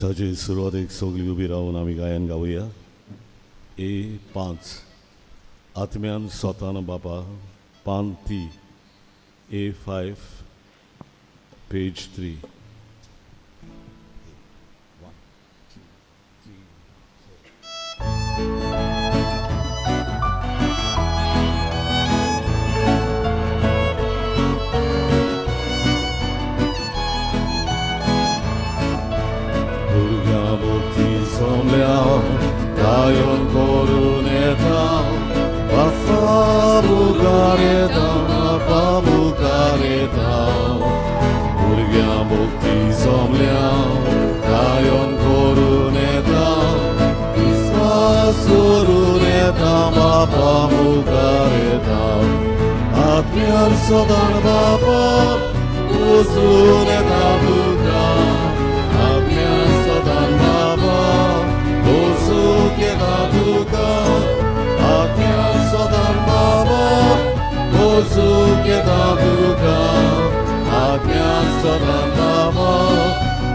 ताचे सुरवातेक सगळीं उबी रावन आमी गायन गावया. ए 5, आत्म्यान सोतान बापा, पान ती, ए 5, पेज 3. भुरग्यां भोवती सोमल्या गायन करून येता, बापा मुखार येता, बापा मुखार येता. भुरग्यां भोवती सोमल्या गायन करून येता, विस्वास करून येता, बापा मुखार येता. आत्म्यान सदां बापा वचून येता तुका, आत्म्यान सदां बाबा वचूंक येता तुका, आत्म्यान सदां बाबा वचूंक येता तुका, आत्म्यान सदां बाबा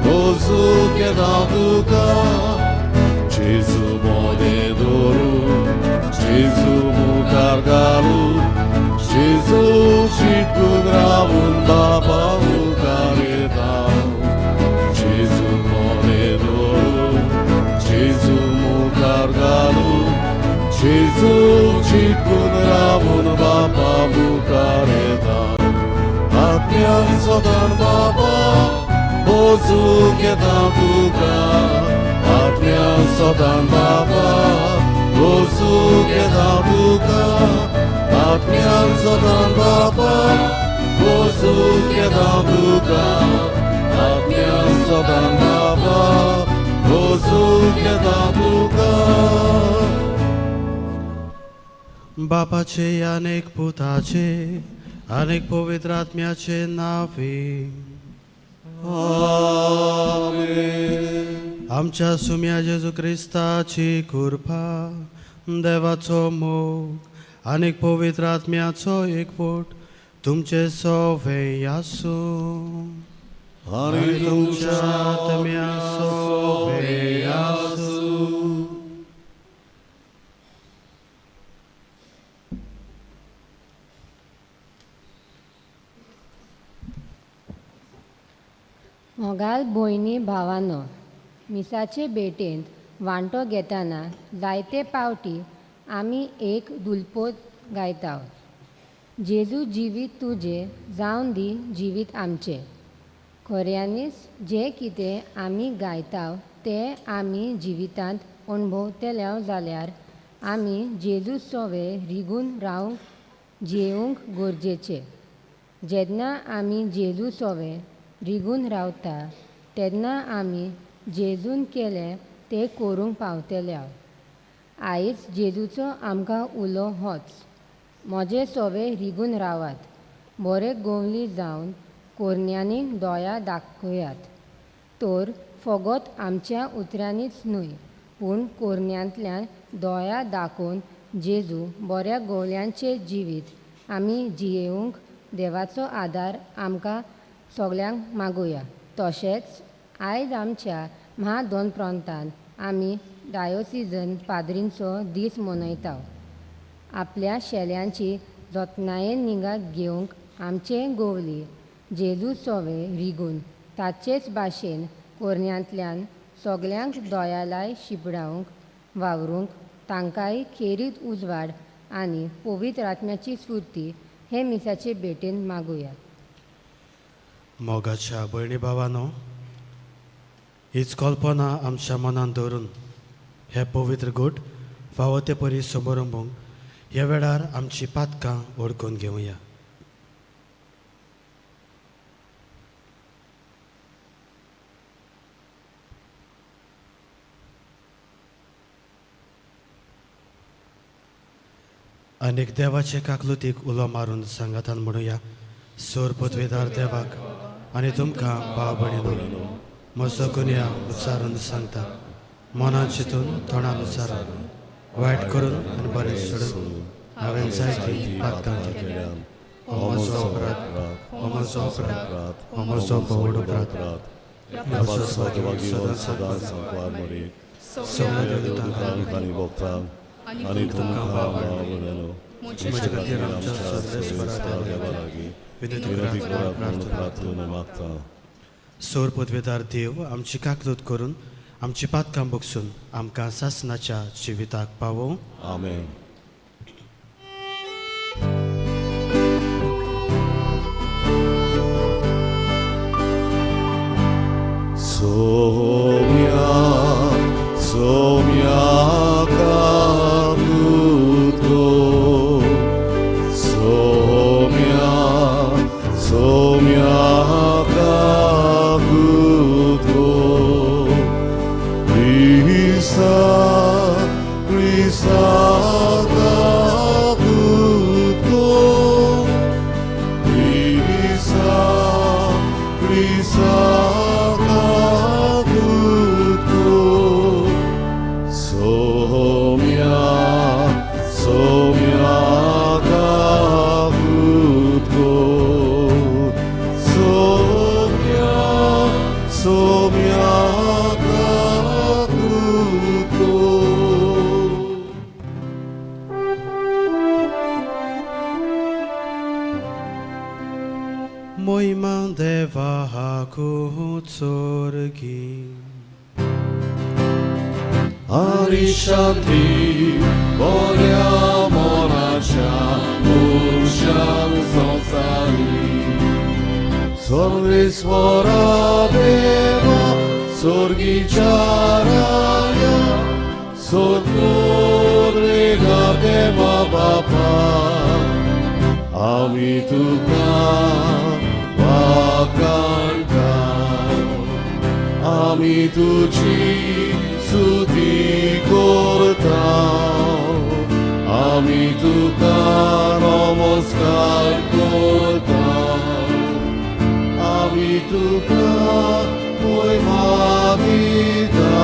वचूंक येता तुका. जेजू मोदें धरून, जेजू मुखार घालून, जेजू चिटकून रावून बाबा मुखार येता. जेजू मोदें धरून, जेजू मुखार घालून, जेजू चिटकून रावून बाबा मुखार येता. आत्म्यान सदां बाबा वचूंक येता तुका, आत्म्यान सदां बाबा वचूंक येता तुका, आत्म्यान सदां बाबा वचूंक येता तुका, आत्म्यान सदां बाबा वचूंक येता तुका. बापाचे आनेक पुताचे आनेक पवित्र आत्म्याचे नावे. आमेन. आमच्या सुम्या जेजू क्रिस्ताची कृपा, देवाचो मोग आनीक पवित्र आत्म्याचो एकवट तुमचे सोवे आसूं. आनी तुमच्या आत्म्या सोवे आसूं. मोगाल भयणी भावानो, मिसाचे भेटेंत वांटो घेतना जायते पावटी आमी एक दुलपोत गायता, जेजू जिवीत तुजें जावन दी जिवीत आमचें. खऱ्यांनीच जें कितें आमी गायता तें आमी जिवितांत अणभवतले जाल्यार आमी जेजू सोवे रिगून रावंक जियेवंक गरजेचें. जेन्ना आमी जेजू सोवे रिगून रावता तेन्ना आमी जेजून केलें तें करूंक पावतले. आयज जेजूचो आमकां उलो होच, म्हजे सोवे रिगून रावात, बरे गोवली जावन कोरन्यांनी दोया दाखयात. तर फकत आमच्या उतरांनीच न्हय पूण कोरन्यांतल्यान दोया दाखोवन जेजू बऱ्या गोवल्यांचें जिवीत आमी जियेवंक देवाचो आदार आमकां सगल्यांक मागुया. तशेंच आयज आमच्या म्हादोन प्रांतांत आमी डायोसिजन पाद्रींचो दीस मनयता. आपल्या शेल्यांची जतनायेन निगा घेवंक आमचे गोवली जेजू सोवे रिगून ताचेच भाशेन कोरन्यांतल्यान सगल्यांक दोयालाय शिंपडावंक वावरूंक तांकांय खेरीत उजवाड आनी पवित्र आत्म्याची स्फूर्ती हे मिसाचे भेटेन मागुया. मोगाच्या भयणी भावानो, हीच कल्पना आमच्या मनान दवरून हे पवित्र गूट फावो ते परी समारंभूंक ह्या वेळार आमची पातकां वळखून घेवया. आनीक देवाचे काकलुतीक उलो मारून सांगातान म्हणुया, सोर पदवेदार देवाक आनी तुमकां भाव भयणीनो म्हजो गुन्या उच्चारून सांगता, मनान चिंतून तोंडान उच्चारून वायट करून आनी बरें सोडून हांवें जायतीं पातकां केल्यात. हो म्हजो अपराध, हो म्हजो अपराध, हो म्हजो व्हड अपराध. ह्या पासत देवाक सदां सांकवार मरे सगळ्या देवदूतांक आनी भक्तांक आनी तुमकां भाव भयणांनो म्हजे खातीर आमच्या सर्वेस्परा देवा लागीं विनंती विनंती करात करात म्हणून प्रार्थना मागता. सोर पदवेदार देव आमची काकलूत करून आमची पातकां बगसून आमकां सासनाच्या जिविताक पावोवं. आमेन. सोम्या सोम्या काकुतो सोम्या सोम्या काकुतो क्रिस्ता क्रिस्ता काकुतो क्रिस्ता क्रिस्ता काकुतो सोम्या सोम्या काकुतो सोम्या सोम्या काकुतो. मोहिमा देवा हाकू चोरगी आनी शांती बऱ्या मनाच्या मनशांक संवसारी सर्वेस्वरा देवा स्वर्गीच्या राया सोदरेगा देवा बापा आमी तुका वाखाणटा आमी तुजी स्तुती करता आमी तुका नमस्कार करता आमी तुका महिमा दिता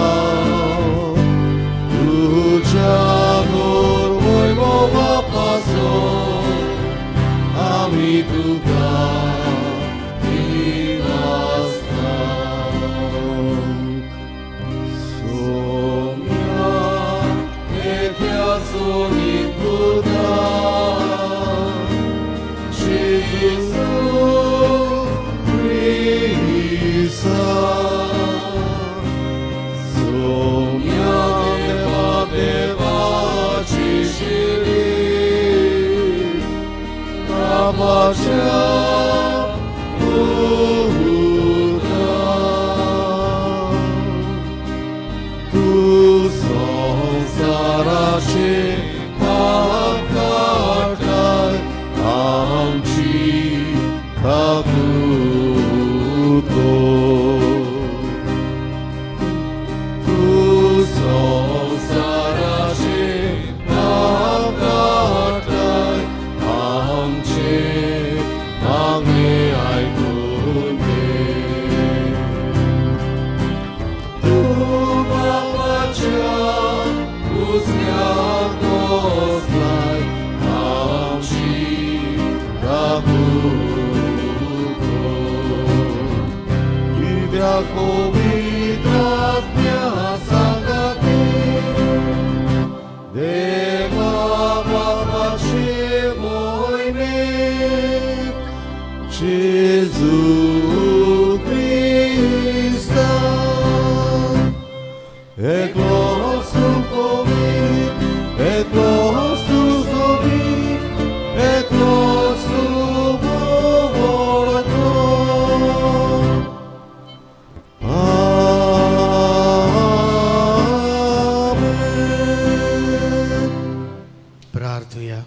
तुज्या वैभवा पासून आमी तुका दिनासता. सोम्या एकल्या सोनीत पुता जेजू क्रिस्ता सोम्या देवा देवाची शिरी बापाच्या पुता तूं संवसाराचे पाप काडटाय आमची काकूत कर. तूं संवसाराचे पाप काडटाय आमचे मागणें आयकून घे. तूं बापाच्या उजव्याक बसलाय आमची काकूत कर. कित्याक पवित्र आत्म्या सांगाती देवा बापाचे मोहिमेक जेजू क्रिस्ता एकलोच तूं पवित्र एकलोच तूं सोबीत एकलोच तूं व्हडलो. आमेन. प्रार्थुया.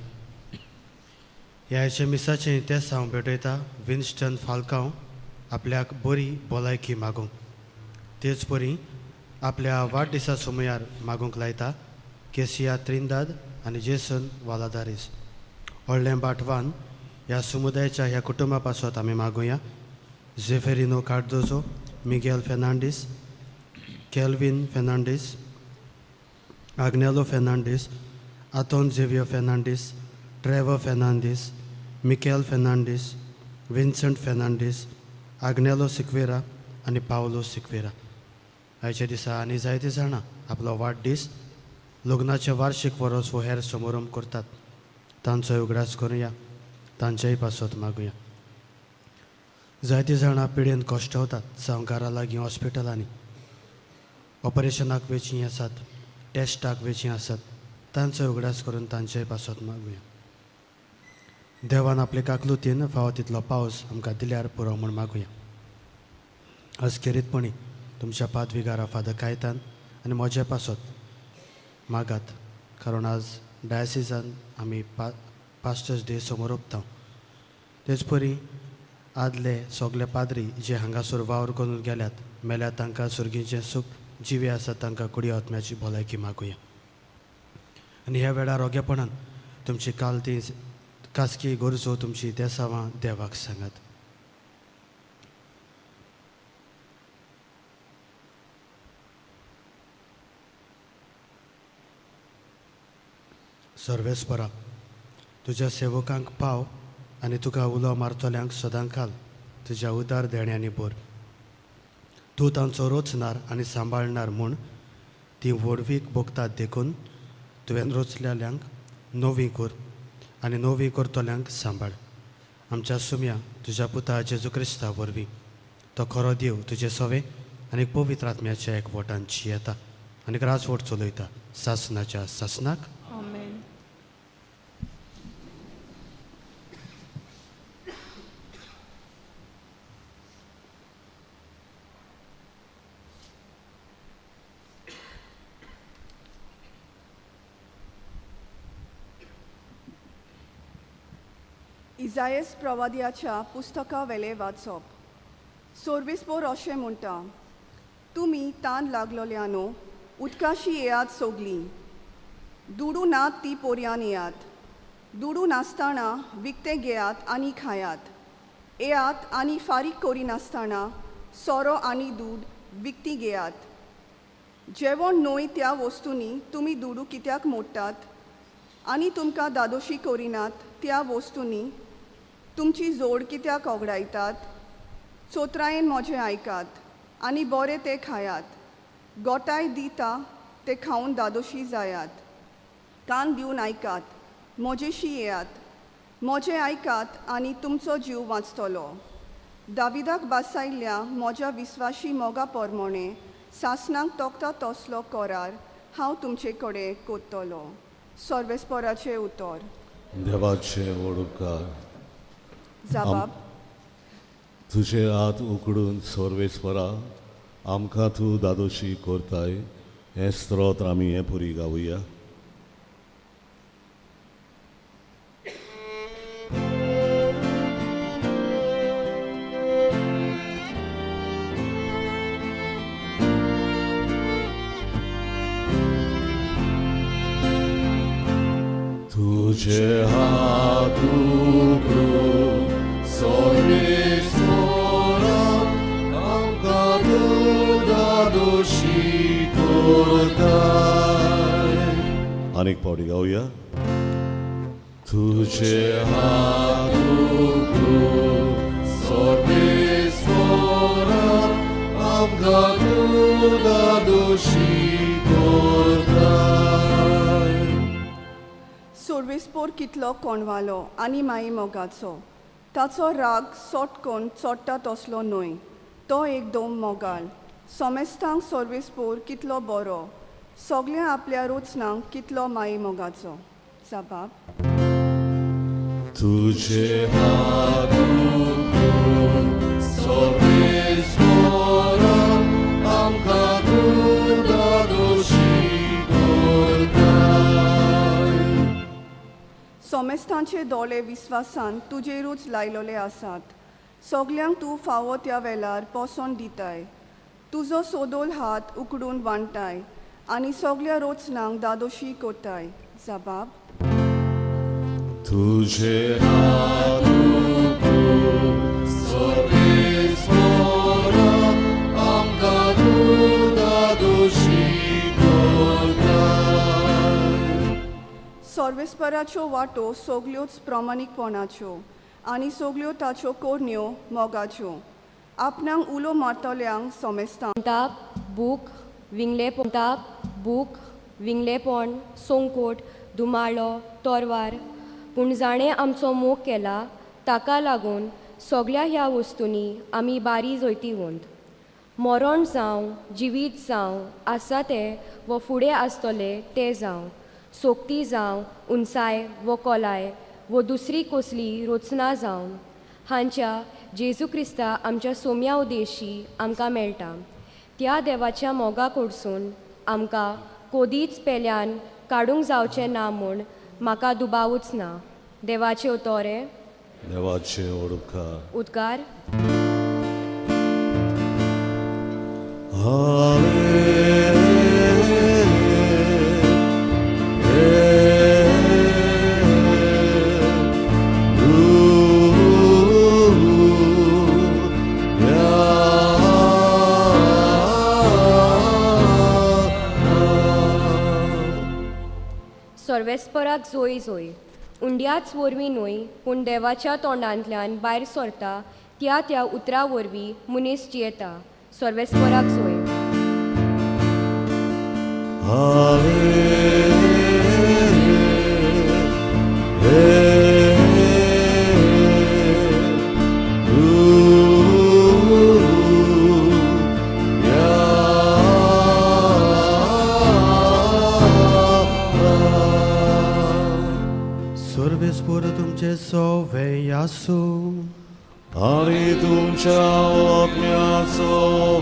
ह्या मिसाचें तेंच हांव भेटयता विन्स्टन फाल्कांव आपल्याक बरी भलायकी मागूंक तेच परी आपल्या वाडदिसा सुमयार मागूंक लायता केसिया त्रिंदाद आनी जेसन वालादारीस. व्हडलें बाटवान ह्या समुदायाच्या ह्या कुटुंबा पासत आमी मागुया Zeferino Cardozo, Miguel Fernandes, Kelvin Fernandes, Agnelo Fernandes, Anton Xavier Fernandes, Trevor Fernandes, Mikel Fernandes, Vincent Fernandes, Agnelo Sequeira आनी पावलो सिक्वेरा. आयच्या दिसा आनी जायते जाणां आपलो वाडदीस, लग्नाचें वार्शीक वरोस वो हेर समारंभ करतात. तांचोय उगडास करुया, तांचेय पासत मागुया. जायतीं जाणां पिडेन कश्टवतात, जावं घरा लागीं हॉस्पिटलांनी ऑपरेशनाक वेचीं आसात, टेस्टाक वेचीं आसात. तांचोय उगडास करून तांचेय पासत मागुया. देवान आपले काकलुतीन फावो तितलो पावस आमकां दिल्यार पुरो म्हूण मागुया. अस्खेरीतपणी तुमच्या पादविगारा फादर कायतान आनी म्हजे पासत मागात, कारण आज डायसिसान आमी पास्टर्स डे समोर तेच परी आदले सगले पाद्री जे हांगासर वावर करून गेल्यात, मेल्यात तांकां सुर्गीचें सूख, जिवे आसात तांकां कुडी आत्म्याची भलायकी मागुया. आनी ह्या वेळार रोगेपणान तुमची काल ती खासगी गरजो, तुमची देसावां देवाक सांगात. सर्वेस्परा, तुज्या सेवकांक पाव आनी तुका उलो मारतल्यांक सदां काल तुज्या उदार देण्यांनी भर. तूं तांचो रोचणार आनी सांबाळणार म्हूण ती व्हडवीक भोगतात, देखून तुवें रोचलेल्यांक नवी कर आनी नवी करतल्यांक सांबाळ. आमच्या सुम्या तुज्या पुता जेजू क्रिस्ता वरवीं, तो खरो देव तुजे सवे आनी पवित्र आत्म्याच्या एकवटान येता आनी राजवट चलयता सासनाच्या सासनाक. आमेन. इजायस प्रवाद्याच्या पुस्तका वेले वाचप. सोर्विसपोर अशें म्हणटा, तुमी तान लागलोल्यानो उदकाशी येयात सोगलीं, दुडू नात ती पोरयान येयात, दुडू नासतना विकतें घेयात आनी खायात, येयात आनी फारीक करिनासतना सोरो आनी दूद विकती घेयात. जेवण न्हय त्या वस्तूंनी तुमी दुडू कित्याक मोडटात आनी तुमकां दादोशी करिनात त्या वस्तूंनी तुमची जोड कित्याक ओगडायतात? चोत्रायेन म्हजें आयकात आनी बरें तें खायात, गोठाय दिता तें खावन दादोशी जायात. कान दिवन आयकात, म्हजेशी येयात, म्हजें आयकात आनी तुमचो जीव वांचतलो. दाविदाक बासायल्ल्या म्हज्या विस्वाशी मोगा पोरमोणे सासणाक तोखता तसलो करार हांव तुमचे कडेन कोत्तलो. सर्वेस्पराचें उतर. देवाचे व्हड उपकार. जाबाब. तुजे हात उकडून सर्वेस्परा आमकां तूं दादोशी करताय हें स्त्रोत आमी हें पुरी गावया. तुझे हात उकडून सर्वेस्परा आमकां तूं दादोशी करताय. आनीक फावटी गावया. तुझे हात उकडून सर्वेस्परा आमकां तूं दादोशी करताय. सोर्विसपोर कितलो कोणवालो आनी माई मोगाचो, ताचो राग सोटकोन चोडटा तसलो न्हय, तो एकदम मोगाल. सोमेस्तांक सोर्विसपोर कितलो बरो, सगळ्या आपल्या रोचनांक कितलो माई मोगाचो. जाबाब. तुझे हात उखलून सर्वेस्परा आमकां तूं दादोशी करताय. सोमेस्तांचे दोळे विस्वासान तुजेरूच लायलोले आसात, सगल्यांक तूं फावो त्या वेळार पोसण दिताय. तुजो सोदोल हात उकडून वांटाय आनी सगल्या रोचनांक दादोशी कोताय. जाबाब. तुझे हात उखलून सर्वेस्परा आमकां तूं दादोशी करताय. सर्वेस्पराच्यो वाटो सगल्योच प्रामाणीकपणाच्यो आनी सगल्यो ताच्यो कोरण्यो मोगाच्यो. आपणाक उलो मारतल्यांक सोमेस्तां. ताप, भूक, विंगलेपण, ताप, भूक, विंगलेपण, संकोट, धुमाळो, तोरवार. पूण जाणें आमचो मोग केला ताका लागून सगळ्या ह्या वस्तूंनी आमी बारी जैतिवंत. मरण जावं, जिवीत जावं, आसा तें वो फुडें आसतलें तें जावं, सोकती जावं, उंचाय वो कोलाय वो दुसरी कसली रचना जावं, हांच्या जेजू क्रिस्ता आमच्या सोम्या उदेशी आमकां मेळटा. त्या देवाच्या मोगा कडसून आमकां कोदीच पेल्यान काडूंक जावचें ना म्हूण म्हाका दुबावूच ना. देवाचें उतोरें. देवाचे ओडपकार. उद्गार. सर्वेस्पराक जोय जोय. उंड्याच वरवीं न्हय, पूण देवाच्या तोंडांतल्यान भायर सरता त्या त्या उतरा वरवीं मनीस जियेता. सर्वेस्पराक जोय. सर्वेस्पोर तुमचे सोवे आसूं. आनी तुमच्या आत्म्याचो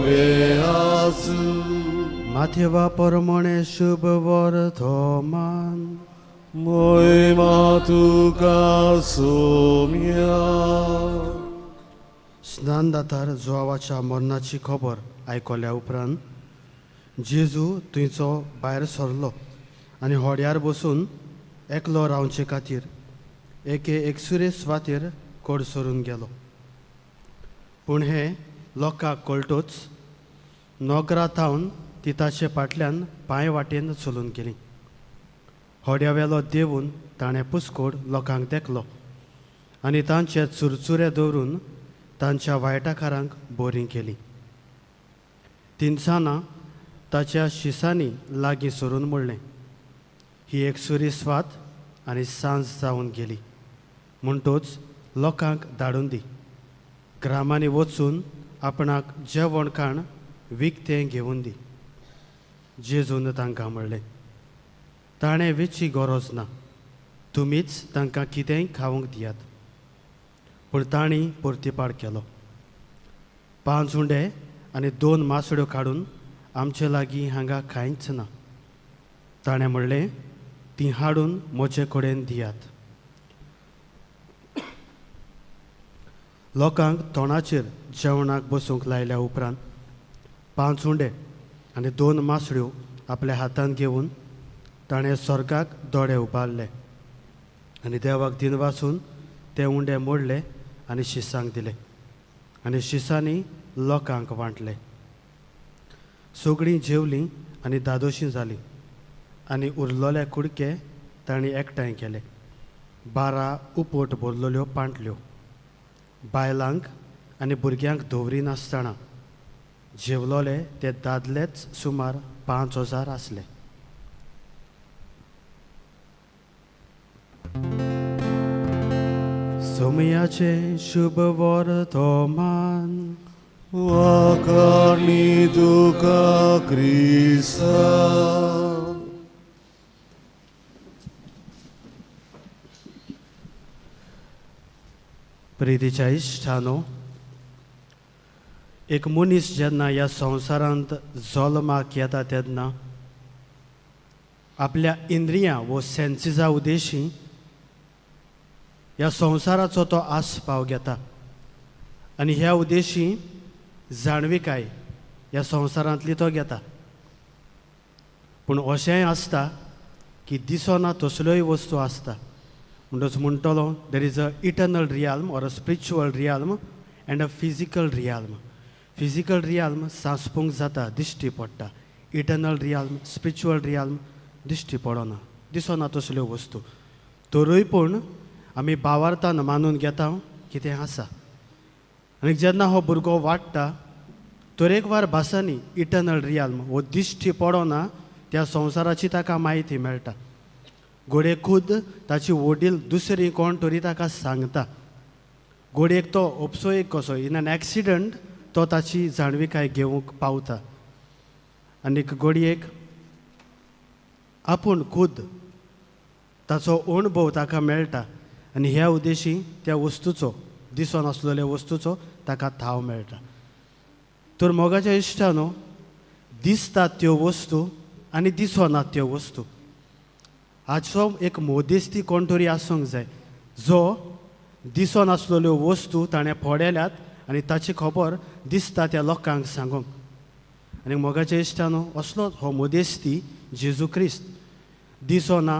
वेआसू. माथेवा परमणे शुभ वर्धमान. मोहिमा तुका सोम्या. स्नानदातार जुवाच्या मरणाची खबर आयकल्या उपरांत जेजू थंयचो भायर सरलो आनी होड्यार बसून एकलो रावचे खातीर एके एकसुरे सुवातेर कोड सरून गेलो. पूण हें लोकांक कळटूच नोगरा थावन ती ताचे फाटल्यान पांय वाटेन चलून गेली. होड्या वेलो देंवून ताणें पुसकोड लोकांक देखलो आनी तांचे चुरचुरे दवरून तांच्या वायटाकारांक बरीं केलीं. तिनसाना ताच्या शिसांनी लागीं सरून म्हणलें, ही एक सुरी स्वात आनी सांज जावन गेली, म्हणटूच लोकांक धाडून दी, ग्रामांनी वचून आपणाक जेवण खाण विकतें घेवन दी. जेजून तांकां म्हणलें, ताणें वेची गरज ना, तुमीच तांकां कितेंय खावंक दियात. पूण तांणी परतिपाड केलो, 5 उंडे आनी 2 मासड्यो काडून आमचे लागीं हांगा कांयच ना. ताणें म्हणलें, तीं हाडून म्हजे कडेन दियात. लोकांक तोंडाचेर जेवणाक बसूंक लायल्या उपरांत 5 उंडे आनी 2 मासड्यो आपल्या हातांत घेवन ताणें स्वर्गाक दोळे उबारले आनी देवाक दिनवासून ते उंडे मोडले आनी शिसांक दिले आनी शिसांनी लोकांक वांटले. सगळीं जेवलीं आनी दादोशीं जालीं आनी उरलोले कुडके तांणी एकठांय केले, 12 उपट भरलेल्यो पांटल्यो. बायलांक आनी भुरग्यांक दवरिनासतना जेवलोले ते दादलेच सुमार 5000 आसले. सोमयाचें शुभ वर्तमान. वाखाणी तुका क्रिस्ता. प्रितीच्या इश्टानो, एक मनीस जेन्ना ह्या संवसारांत जल्माक येता तेन्ना आपल्या इंद्रियां वो सेन्सिसा उद्देशी ह्या संवसाराचो तो आस्पाव घेता आनी ह्या उद्देशी जाणविकाय ह्या संवसारांतली तो घेता. पूण अशेंय आसता की दिसना तसल्योय वस्तू आसता. म्हणटच म्हणटलो, there is a eternal realm or a spiritual realm and a physical realm. Physical realm सांसपूंक जाता, दिश्टी पडटा. इटर्नल रियाल्म, स्पिरिच्युअल रियाल्म दिश्टी पडना, दिसना तसल्यो वस्तू. तरूय पूण आमी भावार्थान मानून घेता कितें आसा. आनी जेन्ना हो भुरगो वाडटा तरेकवार भासांनी इटर्नल रियाल्म वो दिश्टी पडना त्या संवसाराची ताका म्हायती मेळटा. घडये खुद ताची वडील दुसरी कोण तरी ताका सांगता. घडयेक तो उपसोयीक कसो इन एन एक्सिडंट तो ताची जाणविकाय घेवंक पावता आनीक घडयेक आपूण खुद ताचो अणभव ताका मेळटा आनी ह्या उद्देशी त्या वस्तूचो दिसोन आसलेल्या वस्तूचो ताका थाव मेळटा. तर मोगाच्या इश्टानो, दिसतात त्यो वस्तू आनी दिसनात त्यो वस्तू हाचो एक मोदेस्ती कोण तरी आसूंक जाय जो दिसोन आसलेल्यो वस्तू ताणें पळयल्यात आनी ताची खबर दिसता त्या लोकांक सांगूंक. आनी मोगाच्या इश्टानो, असलो हो मोदेस्ती जेजू क्रिस्त दिसोना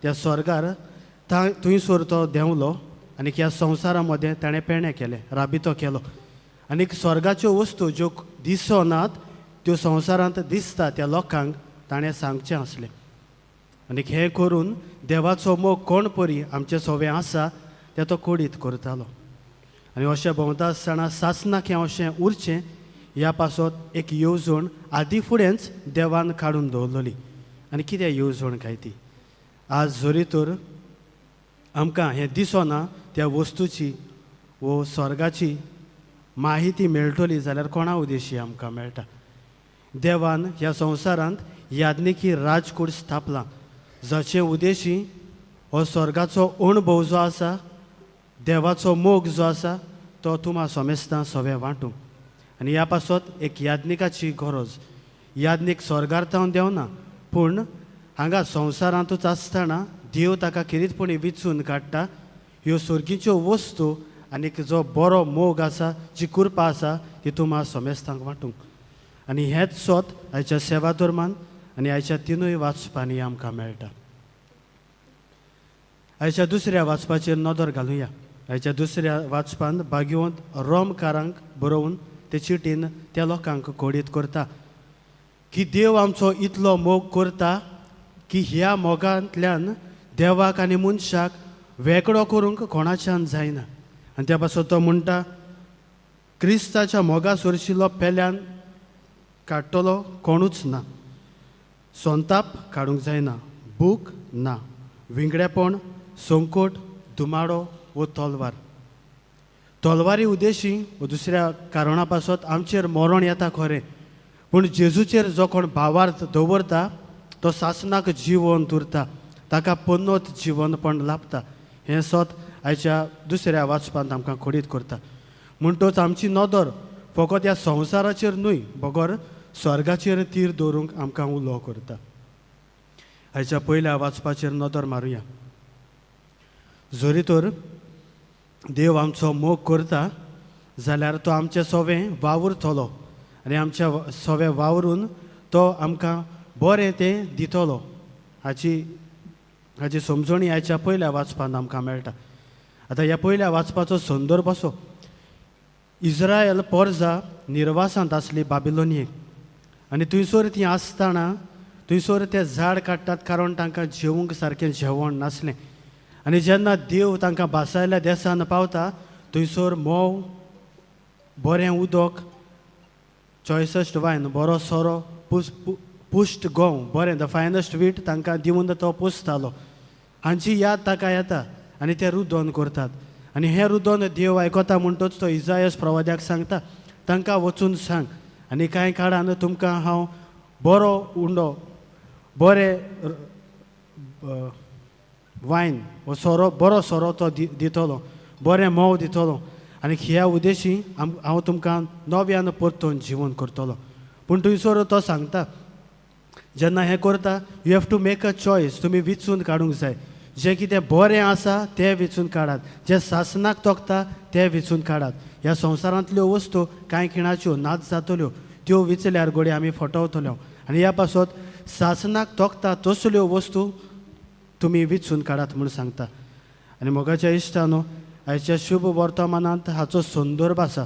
त्या स्वर्गार थंयसर तो देंवलो आनी ह्या संवसारा मदें ताणें पेणें केलें, राबितो केलो आनी स्वर्गाच्यो वस्तू ज्यो दिसनात त्यो संवसारांत दिसता त्या लोकांक ताणें सांगचें आसलें. आनी हें करून देवाचो मोग कोण परी आमचे सोवे आसा तें तो कोडीत करतालो. आनी अशें भोंवता आसतना सासनाक हें अशें उरचें ह्या पासत एक येवजण आदी फुडेंच देवान काडून दवरलेली. आनी कितें येवजण काय ती? आज जरी तर आमकां हें दिसना त्या वस्तूची वो स्वर्गाची माहिती मेळटली जाल्यार कोणा उद्देशी आमकां मेळटा? देवान ह्या संवसारांत याज्ञिकी राजकूड स्थापलां जाचे उद्देशी हो स्वर्गाचो अणभव जो आसा, देवाचो मोग जो आसा तो तुमा समेस्तां सगळें वांटूंक. आनी ह्या पासत एक याज्ञिकाची गरज. याज्ञीक स्वर्गार तावन देवना पूण हांगा संवसारांतूच आसतना देव ताका खेरीतपणी विचून काडटा. ह्यो स्वर्गीच्यो वस्तू आनीक जो बरो मोग आसा, जी कृपा आसा ती तुमा समेस्तांक वांटूंक. आनी हेंच सोत आयच्या सेवा धर्मान आनी आयच्या तिनूय वाचपांनी आमकां मेळटा. आयच्या दुसऱ्या वाचपाचेर नदर घालुया. आयच्या दुसऱ्या वाचपान भाग्यवंत रोमकारांक बरोवन ते चिटीन त्या लोकांक कोडीत करता की देव आमचो इतलो मोग करता की ह्या मोगांतल्यान देवाक आनी मनशाक वेगळो करूंक कोणाच्यान जायना. आनी त्या पासत तो म्हणटा क्रिस्ताच्या मोगा सरशिल्लो पेल्यान काडटलो कोणूच ना, संताप काडूंक जायना, भूक ना, विंगडेपण, संकट, धुमाडो वो तलवार. तलवारी उद्देशी वो दुसऱ्या कारणा पासत आमचेर मरण येता खरें, पूण जेजूचेर जो कोण भावार्थ दवरता तो सासनाक जिवन उरता, ताका पन्नत जिवनपण लाभता. हें सत आयच्या दुसऱ्या वाचपांत आमकां खोडीत करता. म्हणटच आमची नदर फकत ह्या संवसाराचेर न्हय बगर स्वर्गाचेर तीर दवरूंक आमकां उलो करता. आयच्या पयल्या वाचपाचेर नदर मारुया. जरी तर देव आमचो मोग करता जाल्यार तो आमचें सोवें वावुरतलो आनी आमच्या सोवें वावरून तो आमकां बरें तें दितलो. हाची समजणी आयच्या पयल्या वाचपांत आमकां मेळटा. आतां ह्या पयल्या वाचपाचो संदर्भ असो, इज्रायल पोरजा निर्वासांत आसली बाबिलोनियेक आनी थंयसर ती आसतना थंयसर ते झाड काडटात कारण तांकां जेवंक सारकें जेवण नासलें. आनी जेन्ना देव तांकां बासायल्या देसान पावता थंयसर म्होंव, बरें उदक, चॉयसस्ट वायन, बरो सोरो, पुश्ट गंव, बरें the finest वीट तांकां दिवन तो पोसतालो. हांची याद ताका येता आनी ते रुदोन करतात. आनी हें रुदोन देव आयकता म्हणटच तो इजायस प्रवाद्याक सांगता तांकां वचून सांग आनी कांय काळान तुमकां हांव बरो उंडो, बरें वायन वो सोरो, बरो सोरो तो दितलो, बरें म्होंव दितलो आनी ह्या उद्देशी हांव तुमकां नव्यान परतून जिवन करतलो. पूण थंयसर तो सांगता जेन्ना हें करता you have to make a choice. तुमी विचून काडूंक जाय, जें कितें बरें आसा तें विचून काडात, जें सासनाक तोखता तें विचून काडात. ह्या संवसारांतल्यो वस्तू कांय खिणाच्यो नाच जातल्यो, त्यो विचल्यार घडये आमी फटवतल्यो. आनी ह्या पासत सासनाक तोखता तसल्यो वस्तू तुमी विचून काडात म्हूण सांगता. आनी मोगाच्या इश्टानो, आयच्या शुभ वर्तमानांत हाचो संदर्भ आसा.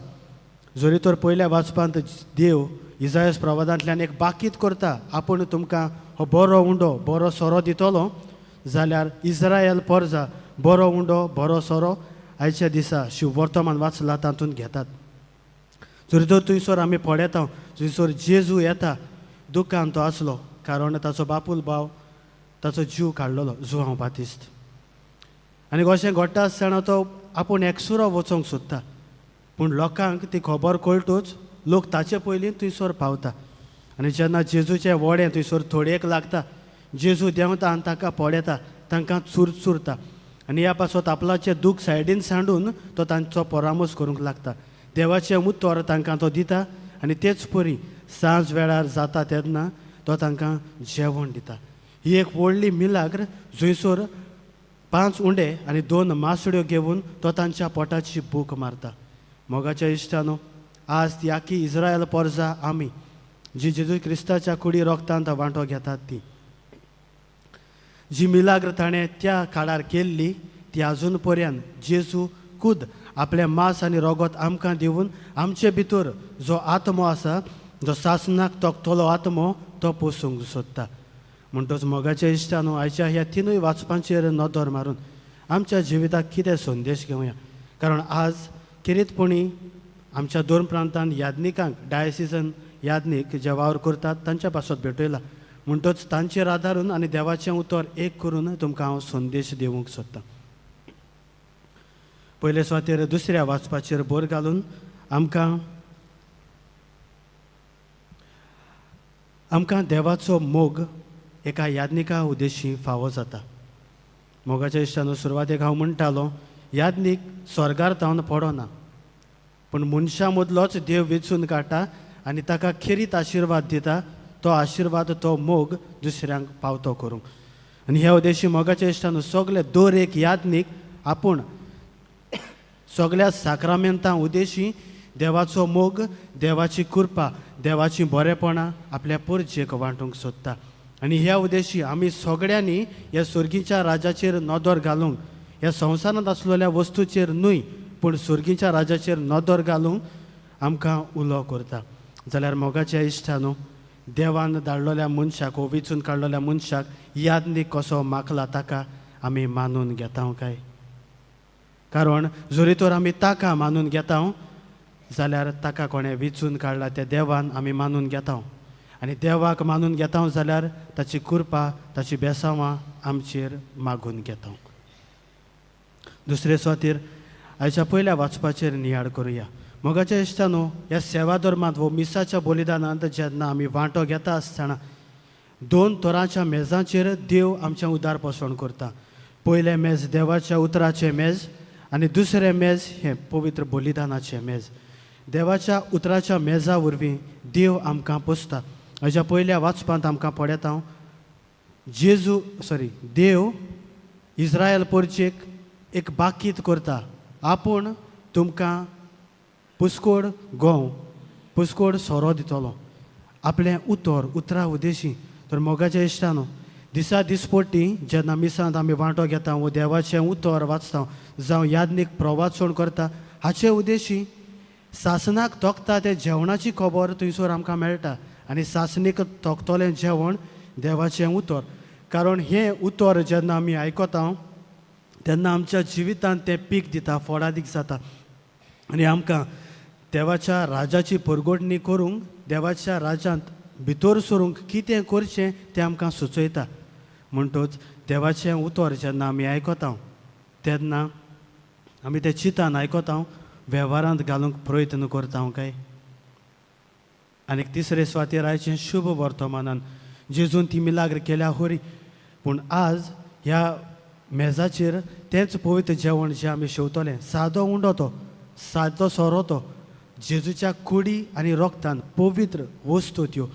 जरी तर पयल्या वाचपांत देव इजायस प्रवादांतल्यान एक बाकीत करता आपूण तुमकां हो बरो उंडो, बरो सोरो दितलो, जाल्यार इज्रायल पोरजा बरो उंडो, बरो सोरो आयच्या दिसा शिव वर्तमान वाचला तातूंत घेतात. जर तर थंयसर आमी पळयता, थंयसर जेजू येता, दुख्खान तो आसलो, कारण ताचो बापूल भाव ताचो जीव काडलेलो जुआंव बातिस्त. आनी अशें घडटा आसतना तो आपूण एकसुरो वचोंक सोदता, पूण लोकांक ती खबर कळटूच लोक ताचे पयलीं थंयसर पावता. आनी जेन्ना जेजूचें व्हडें थंयसर थोडयेक लागता, जेजू देंवता आनी ताका पळयता, तांकां चुरचुरता आनी ह्या पासत आपल्याचें दूख सायडीन सांडून तो तांचो परामर्श करूंक लागता. देवाचें उतर तांकां तो दिता आनी तेच परी सांज वेळार जाता तेन्ना तो तांकां जेवण दिता. ही एक व्हडली मिलाग्र जंयसर 5 उंडे आनी 2 मासड्यो घेवन तो तांच्या पोटाची भूक मारता. मोगाच्या इश्टानो, आज ती आखी इस्रायल पोरजा आमी जी जेजू क्रिस्ताच्या कुडी रोगतांत वांटो घेतात, ती जी मिलाग्र ताणें त्या काळार केल्ली ती आजून पर्यंत जेजू खुद आपलें मांस आनी रोगोत आमकां दिवन आमचे भितर जो आत्मो आसा, जो सासनाक तोखतलो आत्मो, तो पोसूंक सोदता. म्हणटच मोगाच्या इश्टानो, आयच्या ह्या तिनूय वाचपांचेर नदर मारून आमच्या जिविताक कितें संदेश घेवया, कारण आज खेरीतपणी आमच्या दोन प्रांतान याज्ञिकांक डायसिजन याज्ञीक जे वावर करतात तांच्या पासत भेटयला. म्हणटच तांचेर आदारून आनी देवाचें उतर एक करून तुमकां हांव संदेश दिवंक सोदतां. पयले सुवातेर दुसऱ्या वाचपाचेर भर घालून आमकां आमकां देवाचो मोग एका याज्ञिका उद्देशी फावो जाता. मोगाच्या इश्टानो, सुरवातेक हांव म्हणटालो, याज्ञीक स्वर्गार तावन पडना, पूण मनशां मदलोच देव वेंचून काडटा आनी ताका खेरीत आशिर्वाद दिता. तो आशिर्वाद, तो मोग दुसऱ्यांक पावतो करूंक. आनी ह्या उद्देशी मोगाच्या इश्टानो, सगळे दर एक याज्ञीक आपूण सगळ्या साक्रामेंतां उद्देशी देवाचो मोग, देवाची कृपा, देवाची बरेपणां आपल्या परजेक वांटूंक सोदता. आनी ह्या उद्देशी आमी सगळ्यांनी ह्या सुर्गीच्या राजाचेर नदर घालूंक, ह्या संवसारांत आसलेल्या वस्तूचेर न्हय पूण सुर्गीच्या राजाचेर नदर घालूंक आमकां उलो करता. जाल्यार मोगाच्या इश्टानो, देवान धाडलेल्या मनशाक वो विचून काडलेल्या मनशाक याज्ञीक कसो मागला ताका आमी मानून घेता काय? कारण जरी तर आमी ताका मानून घेता जाल्यार ताका कोणें विचून काडला त्या देवान आमी मानून घेता, आनी देवाक मानून घेता जाल्यार ताची कृपा, ताची बेसांवां आमचेर मागून घेता. दुसरे सुवातेर आयच्या पयल्या वाचपाचेर नियाळ करुया. मोगाच्या इश्टानो, ह्या सेवा धर्मांत वो मिसाच्या बलिदानांत जेन्ना आमी वांटो घेता आसतना 2 तरांच्या मेजांचेर देव आमचें उदार पोसवण करता. पयलें मेज देवाच्या उतराचें मेज आनी दुसरें मेज हें पवित्र बलिदानाचें मेज. देवाच्या उतराच्या मेजा वरवीं देव आमकां पोसता. हाज्या पयल्या वाचपांत आमकां पळयता, जेजू सॉरी देव इस्रायल परचेक एक बाकीत करता, आपूण तुमकां पुस्कोड गंव, पुस्कोड सोरो दितलो आपलें उतर उतरा उद्देशी. तर मोगाच्या इश्टानो, दिसा दिसपट्टी जेन्ना मिसांत आमी वांटो घेता वो देवाचें उतर वाचता जावं याज्ञीक प्रवाचण करता, हाचे उद्देशी सासनाक तोखता तें जेवणाची खबर थंयसर आमकां मेळटा. आनी सासणीक तोखतलें जेवण देवाचें उतर, कारण हें उतर जेन्ना आमी आयकता तेन्ना आमच्या जिवितांत तें पीक दिता, फळादीक जाता आनी आमकां देवाच्या राजाची परगटणी करूंक, देवाच्या राजांत भितर सरूंक कितें करचें तें आमकां सुचयता. म्हणटच देवाचें उतर जेन्ना आमी आयकता तेन्ना आमी तें चिंतान आयकता, वेव्हारांत घालूंक प्रयत्न करता काय? आनी तिसरे सुवातेर आयचें शुभ वर्तमानान जेजून ती मिलाग्र केल्या होरी, पूण आज ह्या मेजाचेर तेंच पवित्र जेवण जें आमी शेवतलें, सादो उंडो तो, सादो सोरो तो, जेजूच्या कुडी आनी रोगतान पवित्र वस्तू त्यो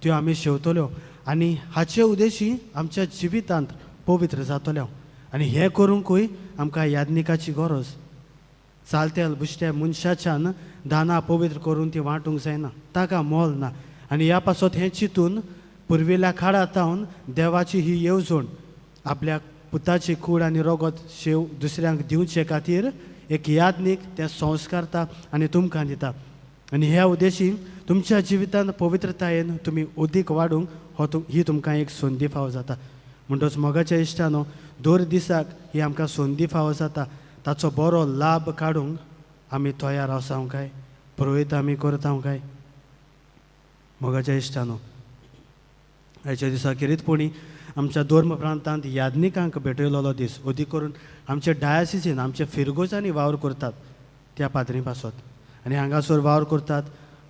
त्यो आमी शेवतल्यो आनी हाचे उद्देशी आमच्या जिवितांत पवित्र जातल्यो. आनी हें करूंकूय आमकां याज्ञिकाची गरज. चालतेल बुश्ट्या मनशाच्यान दानां पवित्र करून ती वांटूंक जायना, ताका मोल ना. आनी ह्या पासत हें चिंतून पुर्विल्ल्या काळार सावन देवाची ही येवजण आपल्या पुताची कूड आनी रोगत शेव दुसऱ्यांक दिवचे खातीर एक याज्ञीक तें संस्कारता आनी तुमकां दिता. आनी ह्या उद्देशी तुमच्या जिवितांत पवित्रतायेन तुमी उदीक वाडूंक हो ही तुमकां एक संदी फावो जाता. म्हणटच मोगाच्या इश्टानो, दर दिसाक ही आमकां संदी फावो जाता, ताचो बरो लाभ काडूंक आमी तयार आसाव काय? पुरोयत आमी करता काय? मोगाच्या इश्टानो, आयच्या दिसा खेरीतपणी आमच्या धर्म प्रांतांत याज्ञिकांक भेटयलेलो दीस, अदीक करून आमच्या डायसिसीन आमच्या फिरगोजांनी वावर करतात त्या पाद्री पासत आनी हांगासर वावर करतात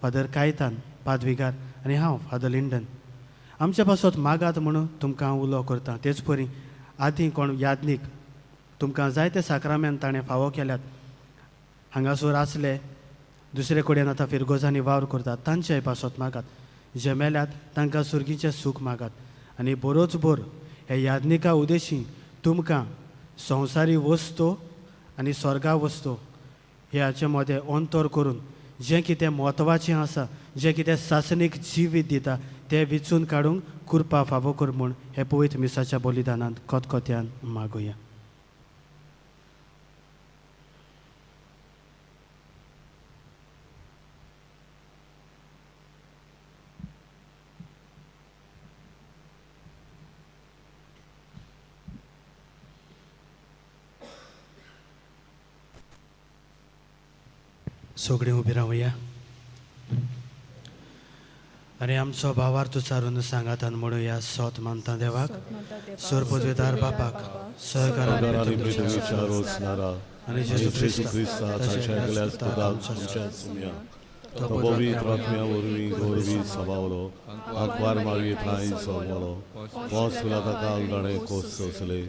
फादर कायतान पादविगार आनी हांव फादर लिंडन आमच्या पासत मागात म्हणून तुमकां हांव उलो करता. तेच परी आदीं कोण याज्ञीक तुमकां जायते साक्रामेंत ताणें फावो केल्यात, हांगासर आसले दुसरे कडेन आतां फिरगोजांनी वावर करतात तांच्याय पासत मागात. जे मेल्यात तांकां सुर्गीचें सूख मागात आनी बरोच बोर हे याज्ञिका उदेशी तुमकां संवसारी वस्तू आनी स्वर्गा वस्तू ह्याचे मदें अंतर करून जें कितें म्हत्वाचें आसा, जें कितें सासणीक जिवीत दिता तें विचून काडूंक कृपा फावो कर म्हूण हे पवित्र मिसाच्या बलिदानांत खतखत्यान मागुया. सगळीं उबी रावया आनी आमचो भावार्थ उच्चारून सांगातान म्हणुया. सोत मानता देवाक, सोरपदवेदार बापाक, सहकारान आनी जेजू क्रिस्ता ताच्या एकल्याच पुताक आमच्या सुम्या तो पवित्र आत्म्या वरवीं गोरवी सभावलो, आंकवार मावी ठांय सोंपलो, पोस ताका अलगाणे कोस सोंसले,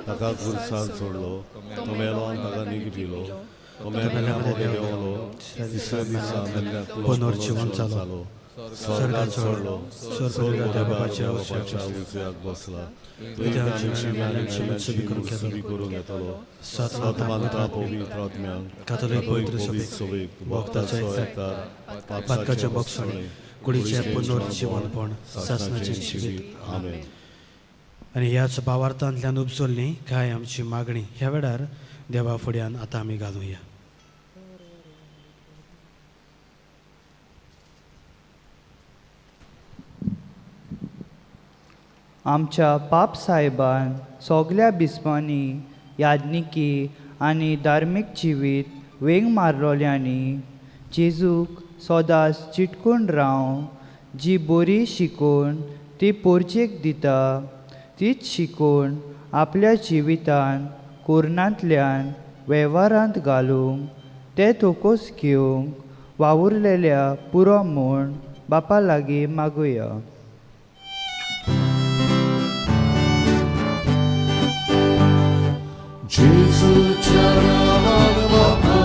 ताका खुरसान सोडलो, तो मेलो आनी ताका निगटिलो, तो मेल्ल्या मदें देंवलो, तिसऱ्या दिसा मेल्ल्यांतलो पुनर्जिवन जालो, स्वर्गात चडलो, स्वर्गात बापाच्या उजव्याक बसला, मेल्ल्यांची मुसबी करून येतलो. सत मानता पवित्र आत्म्याक, कातोलीक पवित्र सभेक, भक्ताचो एकतार, पातकाचें भोगसणें, कुडीचें पुनर्जिवनपण, सासणाचें जिवीत. आमेन. आनी ह्याच भावार्थांतल्यान उपजल्ली कांय आमची मागणी ह्या वेळार देवा फुड्यान आतां आमी घालुया. आमच्या पाप साहेबान सगल्या बिस्पांनी याज्ञिकी आनी धार्मीक जिवीत वेंग मारलोल्यांनी जेजूक सदांच चिटकून राव जी बरी शिकोवन ती पोरचेक दिता तीच शिकोवन आपल्या जिवितान कोरनांतल्यान वेव्हारांत घालूंक ते तोकोस घेवंक वावुरलेल्या पुरो म्हूण बापा लागीं मागुया. जेजूच्या नांवान बापा,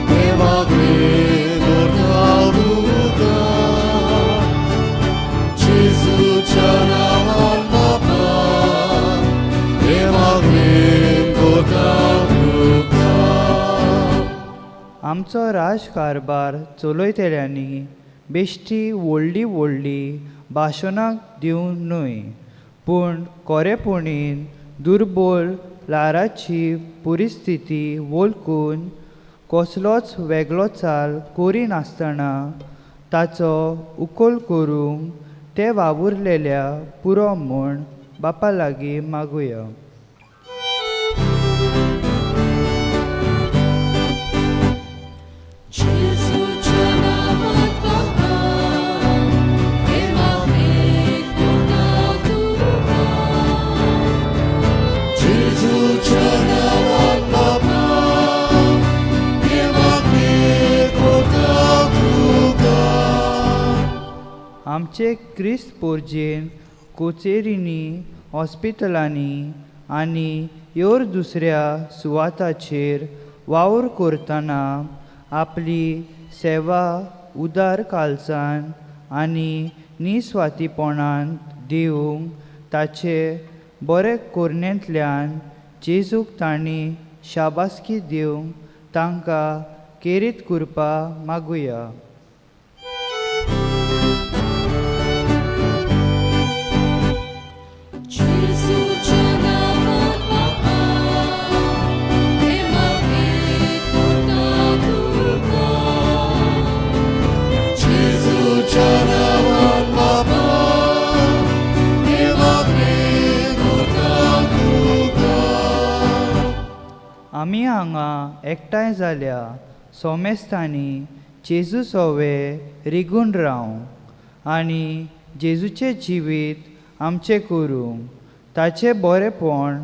हे मागणें करता तुका. जेजूच्या नांवान बापा, हे मागणें करता तुका. आमचो राजकारभार चलयतल्यांनी बेश्टी व्हडली व्हडली भाशणां दिवंक न्हय, पूण कोरेपणीन दुर्बोल ल्हाराची परिस्थिती वळखून कसलोच वेगळो चाल करिनासतना ताचो उकल करूंक ते वावुरलेल्या पुरो म्हूण बापा लागीं मागुया. जेजूच्या नांवान बापा, हे मागणें करता तुका. जेजूच्या नांवान बापा, हे मागणें करता तुका. आमचे क्रिस्त पोरजेन कोचेरींनी, हॉस्पिटलांनी आनी हेर दुसऱ्या सुवाताचेर वावर करतना आपली सेवा उदार कालसान आनी निस्वार्थीपणान दिवंक ताचे बरे कोरणेंतल्यान जेजूक तांणी शाबासकी दिवंक तांकां केरीत कृपा मागुया. जेजूच्या नांवान बापा, हे मागणें करता तुका. जेजूच्या नांवान बापा, हे मागणें करता तुका. आमी हांगा एकठांय जाल्या सोमेस्तांनी जेजू सोवे रिगून रावंक आनी जेजूचें जिवीत आमचें करूंक ताचें बरेंपण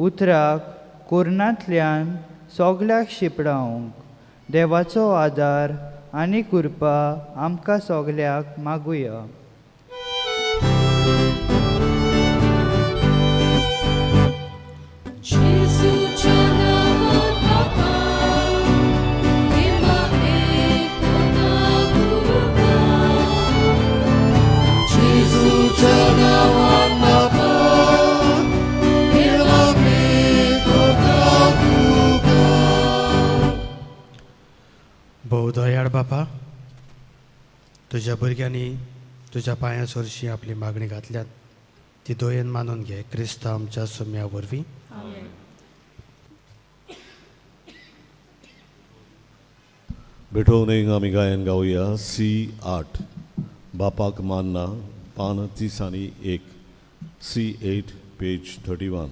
उतराक कोरनांतल्यान सोगल्याक शिंपडावंक देवाचो आदार आनी कृपा आमकां सोगल्याक मागुया. भोव दयाळ बापा, तुज्या भुरग्यांनी तुज्या पांयां सरशी आपली मागणी घातल्यात ती दयेन मानून घे क्रिस्तांव आमच्या सुम्या वरवीं. भेटोवणेक आमी गायन गावया सी 8 बापाक मानना पान 30 आनी 1 सी 8 पेज 31.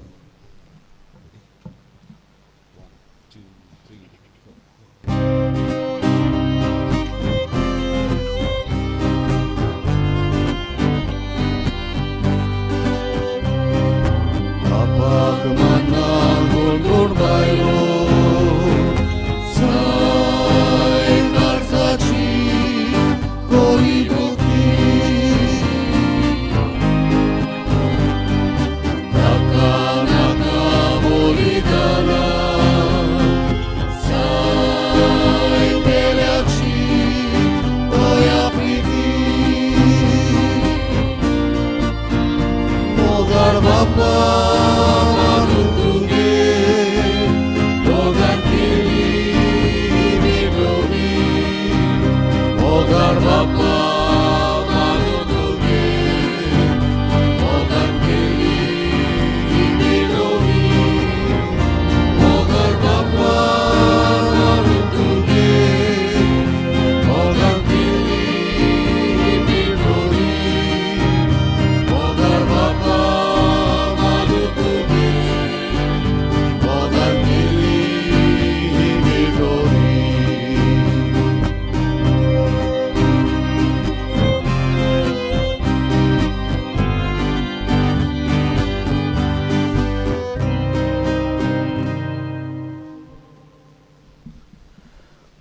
बापाक मानना कोण कोण बायलो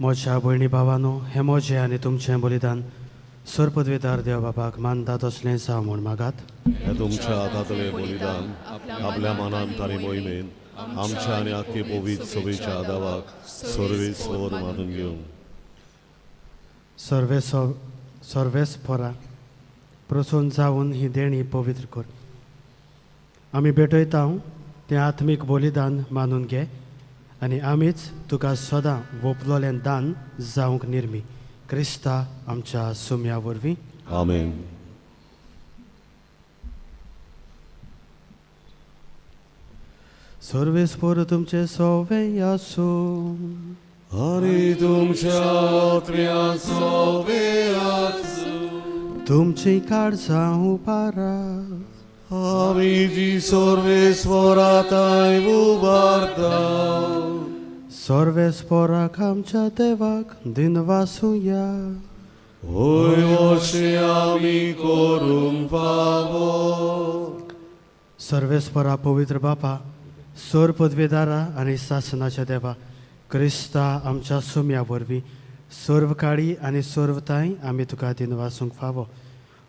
म्हज्या भयणी भावानो, हें म्हजें आनी तुमचें बलिदान सरपदवेदार देव बाबाक मानता तसलें जावं म्हूण मागात. हें तुमच्या हातांतलें बलिदान आपल्या मनान ताणी मोहिमेन आमच्या आनी आख्खे पवित्र सभेच्या आदावाक सर्वेस्वर मानून घेवं. सर्वेस्परा प्रसून जावन ही देणी पवित्र कर. आमी भेटयता तें आत्मीक बलिदान मानून घे आनी आमीच तुका सदां वोपलोलें दान जावंक निर्मी क्रिस्ता आमच्या सुम्या वरवीं. आमेन. सर्वेस्पर तुमचे सोवे आसूं आनी तुमच्या आत्म्या सोवे आसूं. तुमची काळजां उबारा आमी जी सर्वेस्परा तांय उबारता. सर्वेस्पराक आमच्या देवाक दिनवासुया. होय वशे आमी करूंक फावो. सर्वेस्परा पवित्र बापा, सोर पदवेदारा आनी सासनाच्या देवा, क्रिस्ता आमच्या सुम्या वरवीं सर्व काळी आनी सर्वताय आमी तुका दिनवासूंक फावो.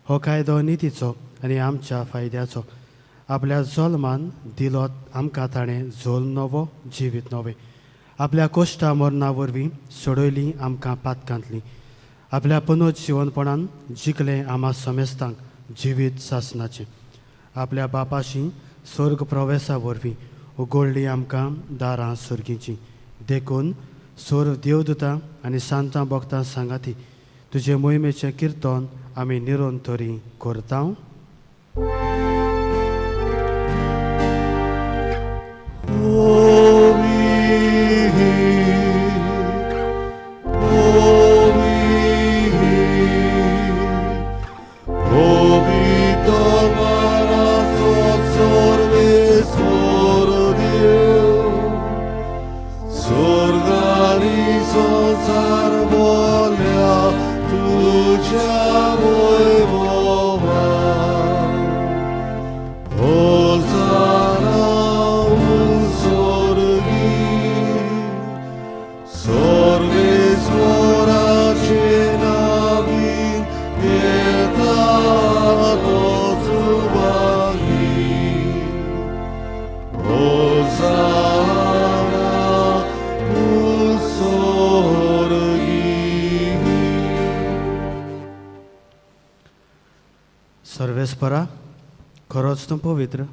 हो कायदो नितीचो आनी आमच्या फायद्याचो. आपल्या जल्मान दिलो आमकां ताणें जोल नवो जिवीत नवें. आपल्या कोश्टा मरणा वरवीं सोडयली आमकां पातकांतली. आपल्या पुनोज जिवनपणान जिखलें आमा समेस्तांक जिवीत सासनाचें. आपल्या बापाशी स्वर्ग प्रवेसा वरवीं उगडली आमकां दारां सर्गीचीं. देखून सर्व देवदूतां आनी सांतां भक्तां सांगाती तुजे मोहिमेचें किर्तन आमी निरंतरी करता. सर्वेस्परा, खरोच तूं पवित्र,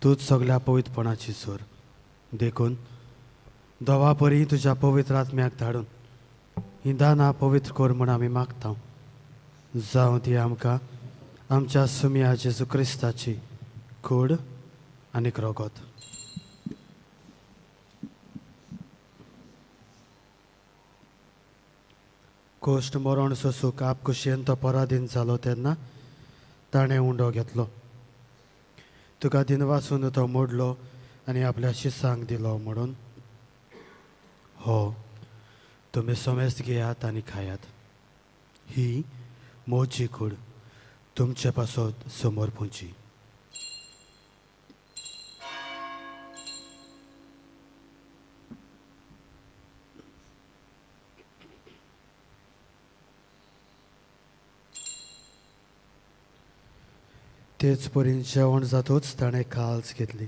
तूंच सगल्या पवित्रपणाची सोर. देखून दवा परी तुज्या पवित्र आत्म्याक धाडून ही दानां पवित्र कर म्हूण आमी मागता. जावं ती आमकां आमच्या सुमया जेजू क्रिस्ताची कूड आनीक रगत. कोश्ट मरण सोसूक आपखुशयेन तो पराधीन जालो तेन्ना ताणें उंडो घेतलो, तुका दिनवासून तो मोडलो आनी आपल्या शिसांक दिलो म्हणून, हो तुमी समेस्त घेयात आनी खायात, ही मोजी कूड तुमचे पासत समोर पुंची. तेच परीन जेवण जातूच ताणें काल्स घेतली,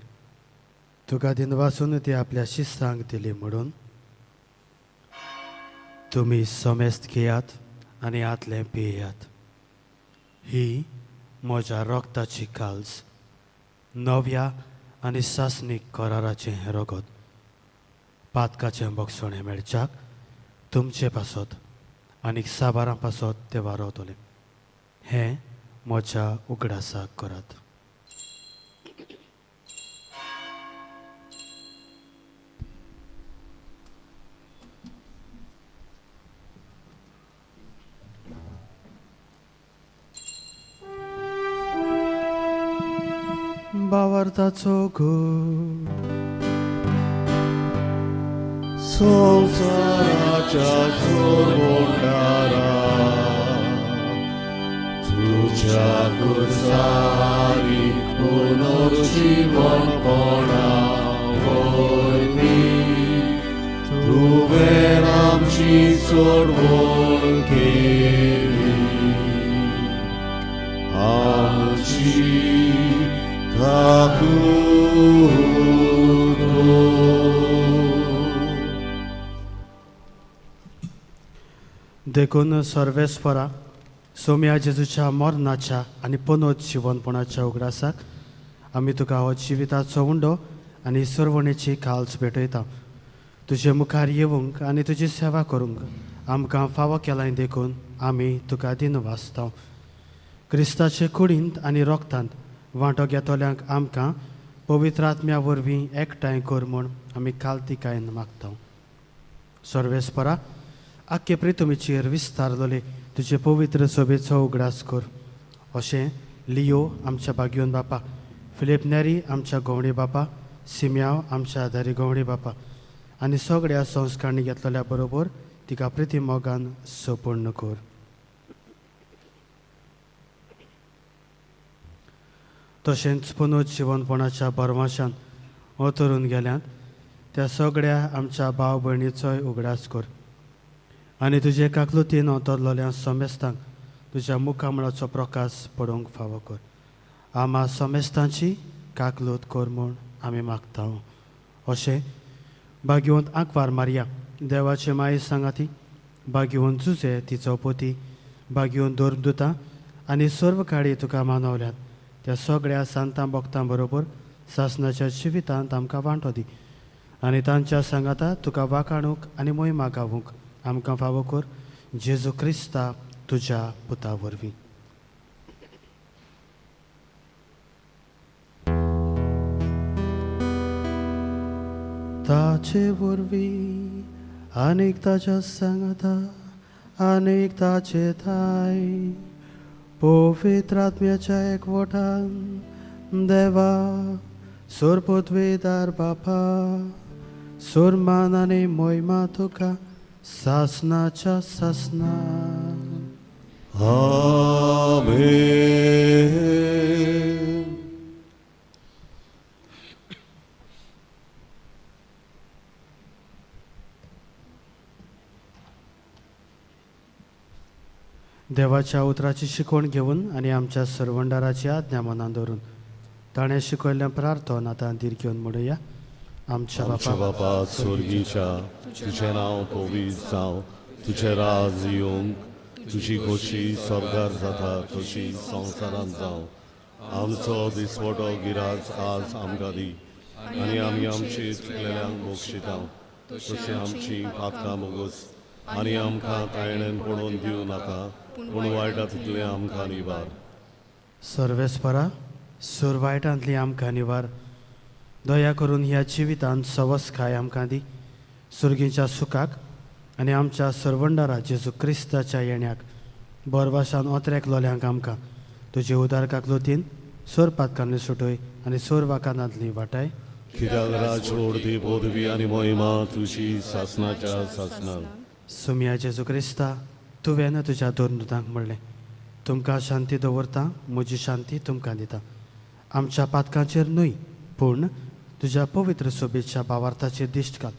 तुका दिनवासून ती आपल्या शिस्तांक दिली म्हणून, तुमी समेस्त घेयात आनी आतलें पियात, ही म्हज्या रगताची काल्स, नव्या आनी सासणीक कराराचें हें रगत, पातकाचें बक्षणें मेळच्याक तुमचे पासत आनी साबारां पासत तें वारवतलें. हें म्हज्या उगडासाक करात. बावार्थाचो गो संवसाराच्या सोडणारा तुज्या कुर्सारी पुनर्जीवनपणा वरवीं तुवें आमची सोडवण केली, आमची काकूत कर. देखून सर्वेस्परा सोम्या जेजूच्या मरणाच्या आनी पुनोज जिवनपणाच्या उगडासाक आमी तुका हो जिविताचो उंडो आनी सरवणेची काल्स भेटयता. तुजे मुखार येवंक आनी तुजी सेवा करूंक आमकां फावो केलाय देखून आमी तुका दिनवासता. क्रिस्ताचे कुडींत आनी रोगतांत वांटो घेतल्यांक आमकां पवित्र आत्म्या वरवीं एकठांय कर म्हूण आमी कालतिकायेन मागता. सर्वेस्परा आख्खे प्रितुमीचेर विस्तारलेले तुजे पवित्र सोबेचो उगडास कर. अशें लियो आमच्या बागयोन बापा, फिलीप नेरी आमच्या गवणी बापा, सिम्याव आमच्या आदारी गवणी बापा आनी सगळ्या संस्कारणी घेतलेल्या बरोबर तिका प्रिती मोगान सपूर्ण कर. तशेंच पुनोज जिवनपणाच्या बरवाशान अतरून गेल्यात त्या सगळ्या आमच्या भाव भयणीचोय उगडास कर आनी तुजे काकलुतीन अतरलेल्या समेस्तांक तुज्या मुखामळाचो प्रकाश पडोवंक फावो कर. आमा समेस्तांची काकलूत कर म्हूण आमी मागता. अशें भाग्यवंत आंकवार मारया देवाचे माये सांगाती, भाग्यवंत जुजे तिचो पोती, भाग्यवंत धर्मदुतां आनी सर्व काळी तुका मानवल्यात त्या सगळ्या सांतां भक्तां बरोबर सासणाच्या जिवितांत आमकां वांटो दी आनी तांच्या सांगाता तुका वाखाणूंक आनी मोहिमा गावूंक आमकां फावो कर, जेजू क्रिस्ता तुज्या पुता वरवीं. ताचे वरवीं आनीक ताच्या सांगाता आनीक ताचे थाय पवित्र आत्म्याच्या एकवटान देवा सोरपोतवेदार बापा, सोरमान आनी मोहिमा तुका सासनाच्या सासना. आमेन. देवाच्या उतराची शिकवण घेवन आनी आमच्या सरवंडाराची आज्ञा मनान दवरून ताणें शिकयल्लें प्रार्थन आतां धीर घेवन म्हणुया. आमच्या आमच्या बापा बापा स्वर्गीच्या, तुजें नांव पवित्र जावं, तुजें राज येवंक, तुजी खोशी स्वर्गार जाता तशी संवसारांत जावं. आमचो दिसवटो गिराज आज आमकां दी आनी आमी आमची चुकलेल्यांक बक्षिता तशी आमची पातकां मोगोस आनी आमकां तायणेन पडोवन दिवं नाका पूण वायटांतलें आमकां निवार. सर्वेस्परा सुर वायटांतली आमकां निवार. दया करून ह्या जिवितांत सवसकाय आमकां दी, सुर्गीच्या सुखाक आनी आमच्या सरवंडारा जेजू क्रिस्ताच्या येण्याक बोरवासान ओतरेक लोल्यांक आमकां तुजे उदार काकलुतीन सोर पातकांनी सुटय आनी सोर वाकानांतली वाटाय. कित्याक राजवड दी पदवी आनी महिमा तुजी सासनाच्या सासनान. सुमया जेजू क्रिस्ता, तुवें तुज्या दोन दुतांक म्हणलें, तुमकां शांती दवरता, म्हजी शांती तुमकां दिता. आमच्या पातकांचेर न्हय पूण तुज्या पवित्र सोबेच्या भावार्थाचेर दिश्ट घाल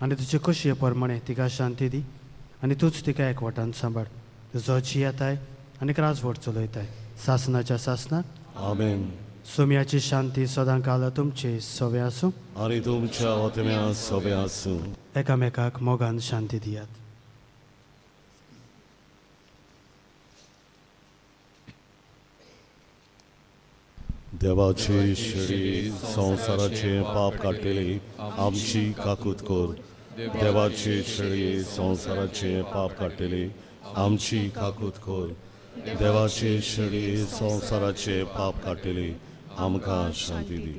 आनी तुजे खोशये प्रमाणे तिका शांती दी आनी तूंच तिका एकवटान सांबाळ. तुजो जियेताय आनी राजवट चलयताय सासनाच्या सासनाक. आमेन. सोम्याची शांती सदां काल तुमचे सवे आसूं आनी तुमच्या ओतम्या सवे आसूं. एकामेकाक मोगान शांती दियात. देवाची शेळी संवसाराचे पाप काडटली आमची काकूत कर. देवाची शेळी संवसाराचे पाप काडटली आमची काकूत कर. देवाची शेळी संवसाराचे पाप काडटली आमकां शांती दी.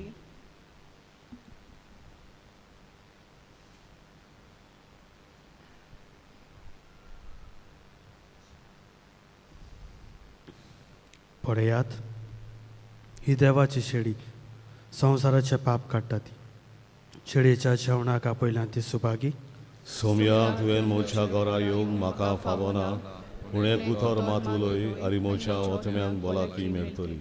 पळयात, ही देवाची शेळी संवसाराचे पाप काडटा. ती शेळयेच्या जेवणाक आपयल्यान ती सुभागी. सोम्या, तुवें म्हज्या घरा येवंक म्हाका फावना, पूण एक उतर मात उलय आनी म्हज्या ओतम्यांक भलायकी मेळटली.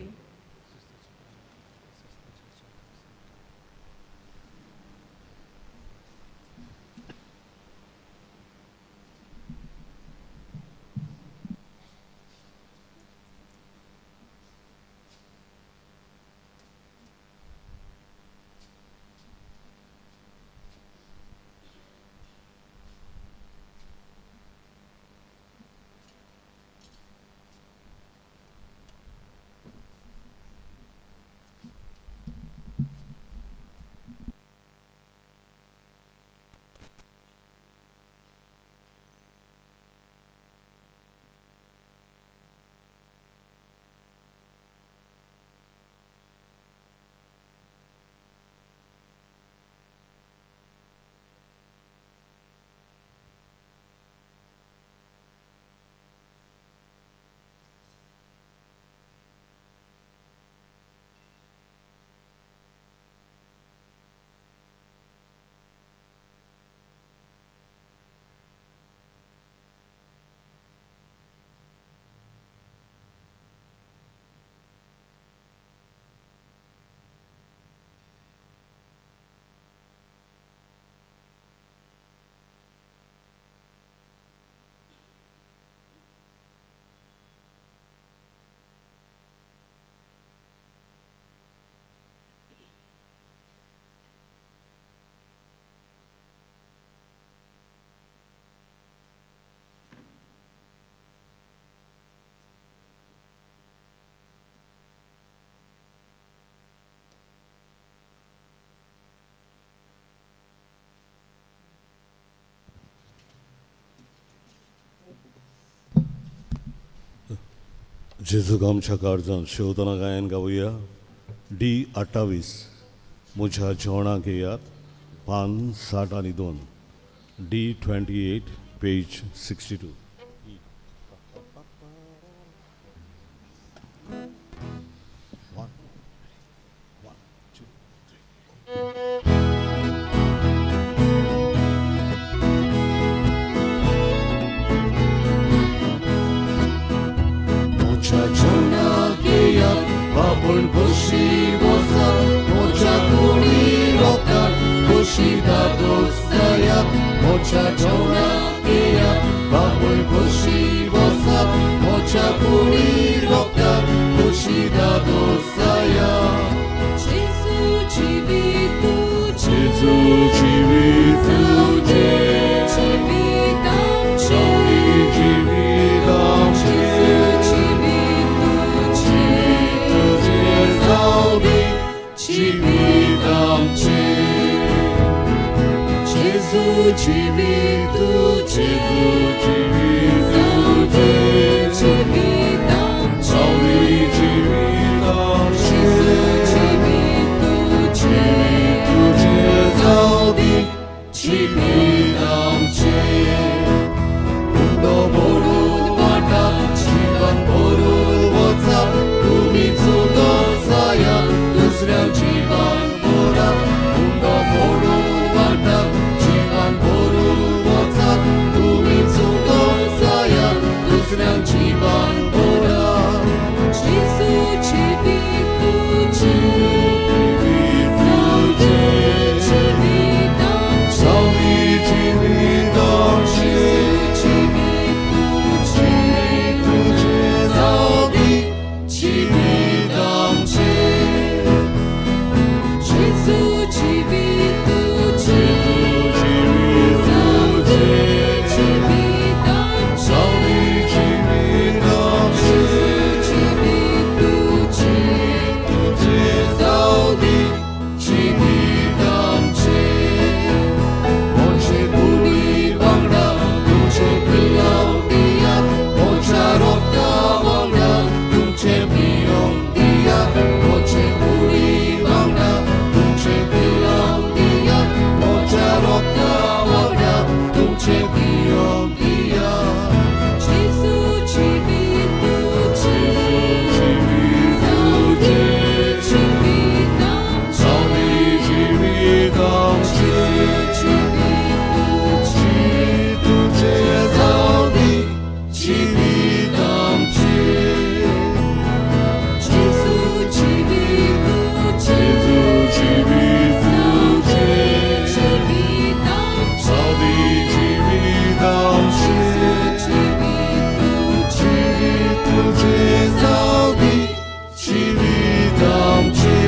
जेजूक आमच्या काळजान शेवतना गायन गावया. डी 28 म्हज्या जेवणाक येयात, पान 62, डी 28 पेज 62. म्हज्या जेवणाक येयात, बापूय खोशी बसा, म्हज्या कुडी रोखात खोशी दादोस जायात. म्हज्या जेवणाक येयात, बापूय खोशी बसा, म्हज्या कुडी रोखात खोशी दादोस जायात. जेजू जिवीत तुजें, जेजू जिवीत तुजें, जिवीत आमचें, जिवीत आमचें, जेजू जिवीत तुजें, तुजें. जिवीत तुजें, जिवीत तुजें, जिवीत आमचें, जावंदी जिवीत आमचें, जिवीत तुजें, तुजें जावंदी जिवीत आमचें. उंडो भरून वाटा, जीवन भरून वचा, तुमी चुडो जाया, दुसऱ्या जीवन भरा. उंडो भरून वाटा, जीवन भरून वचा, तुमी चुडो जाया, दुसऱ्या जीवन भरा. जेजू जिवीत तुजें, जिवीत तुजें, जिवीत आमचें, जावंदी जिवीत आमचें, जिवीत तुजें, तुजें जावंदी जिवीत आमचें. जेजू जिवीत तुजें, जिवीत तुजें, जिवीत आमचें, जावंदी जिवीत आमचें, जिवीत तुजें, तुजें जावंदी जिवीत आमचें. म्हजे कुडी वांगडा तुमचें पिलांव दियात, म्हज्या रोगता वांगडा तुमचें पियोंक दियात. म्हजे कुडी वांगडा तुमचें पिलांव दियात, म्हज्या रोगता वांगडा तुमचें पियोंक दियात. जेजू जिवीत तुजें, जिवीत तुजें, जिवीत आमचें, जावंदी जिवीत आमचें, जिवीत तुजें, तुजें जावंदी जिवीत आमचें. जेजू जिवीत तुजें, जेजू जिवीत तुजें, जिवीत आमचें, जावंदी जिवीत आमचें, जिवीत तुजें, तुजें जावंदी जिवीत आमचें.